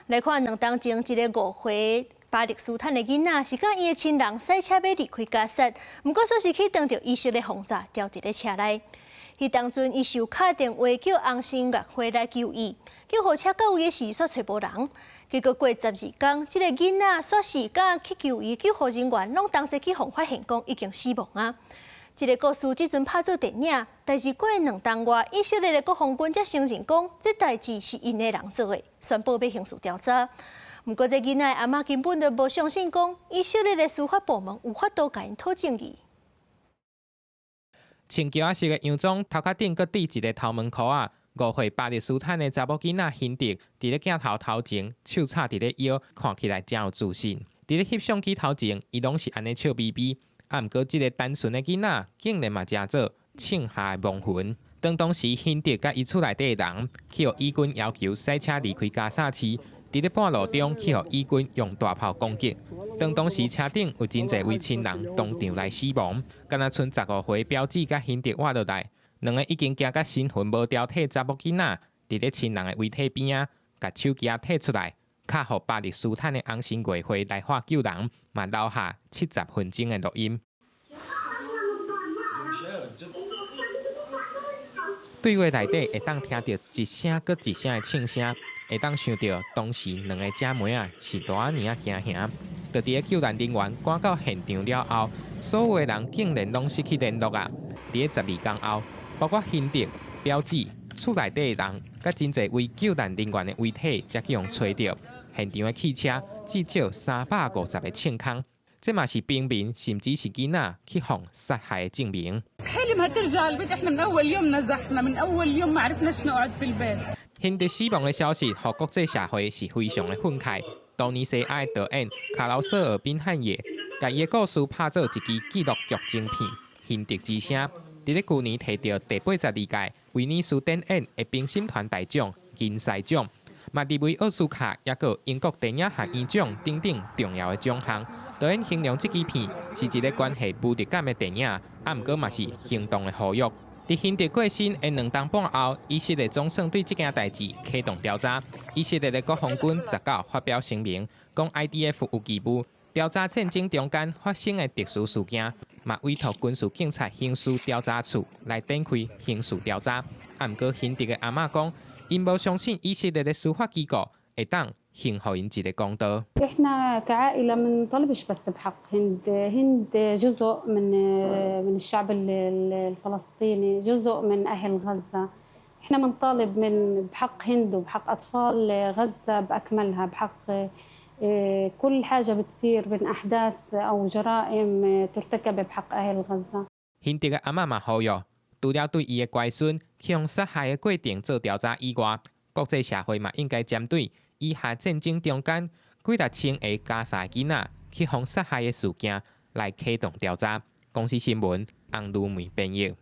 來看2冬前，一个5歲巴勒斯坦的囡仔是佮伊的親人駛車欲離開加薩，毋過煞是去撞著以色列轟炸，牢佇咧車內。彼當陣，伊受敲電話叫紅新月會來救伊，救護車到位時，煞揣無人。結果過12工，這個囡仔煞是佮去救伊救護人員攏同齊去予發現，講已經死亡啊！這个故事這陣拍做電影，但是過2冬外，以色列的國防軍才承認講，這代誌是𪜶的人做的，宣布欲刑事調查。毋過，這囡仔的阿嬤根本就無相信講，以色列的司法部門有法度共𪜶討正義。穿橋仔式的洋裝，頭殼頂閣戴一个頭毛箍仔。5歲巴勒斯坦的查某囡仔辛德，佇咧鏡頭頭前，手插佇咧腰，看起來誠有自信。佇咧翕相機頭前，伊攏是按呢笑眯眯。啊，毋過這个單純的囡仔，竟然嘛成做銃下的亡魂。當當時辛德佮伊厝內底的人，去予以軍要求駛車離開加薩市，佇咧半路中去予以軍用大炮攻擊。當當時車頂有真濟位親人當場來死亡，敢若賰15歲表姊佮辛德活落來，兩个已經驚甲神魂無條體查某囡仔，佇咧親人的遺體邊仔，共手機仔提出來，敲予巴勒斯坦的紅新月會來喊救人，嘛留下70分鐘的錄音。對話內底會當聽著一聲閣一聲的銃聲，會當想著當時兩个姐妹仔是偌爾仔驚嚇。就佇咧救援人員趕到現場了後，所有的人竟然攏失去聯絡啊！佇咧12工後，包括辛德、表姊、厝內底的人，佮真濟位救難人員的遺體，才去予揣著。現場的汽車至少350個銃空，這嘛是平民甚至是囡仔去予殺害的證明。辛德死亡的消息，予國際社會是非常的憤慨。突尼西亞的導演卡勞瑟爾賓漢耶，共伊的故事拍做一支紀錄劇情片《辛德之聲》，佇咧舊年提著第82屆威尼斯電影的評審團大獎銀獅獎，嘛入圍奧斯卡，抑閣英國電影學院獎等等重要的獎項。導演形容這支片是一个關係無力感的電影，啊，毋過嘛是行動的呼籲。佇辛德過身的2冬半後，以色列總算對這件代誌啟動調查。以色列的國防軍19發表聲明，講 IDF 有義務調查戰爭中間發生的特殊事件，嘛委託軍事警察刑事調查處來展開刑事調查。啊，毋過辛德的阿嬤講，𪜶無相信以色列的司法機構會當還予𪜶一个公道。 إحنا كعائلة ما نطالبش بس بحق هند، هند جزء من الشعب الفلسطيني، جزء من أهل غزة. إحنا بنطالب من بحق هند وبحق أطفال غزة بأكملها، بحق كل حاجة بتصير من أحداث أو جرائم ترتكب بحق أهل غزة。辛德的阿嬤嘛呼籲，除了對伊的乖孫去予殺害的過程做調查以外，國際社會嘛應該針對以哈戰爭中間幾若千个加薩囡仔去予殺害的事件來啟動調查。公視新聞，洪如梅編譯。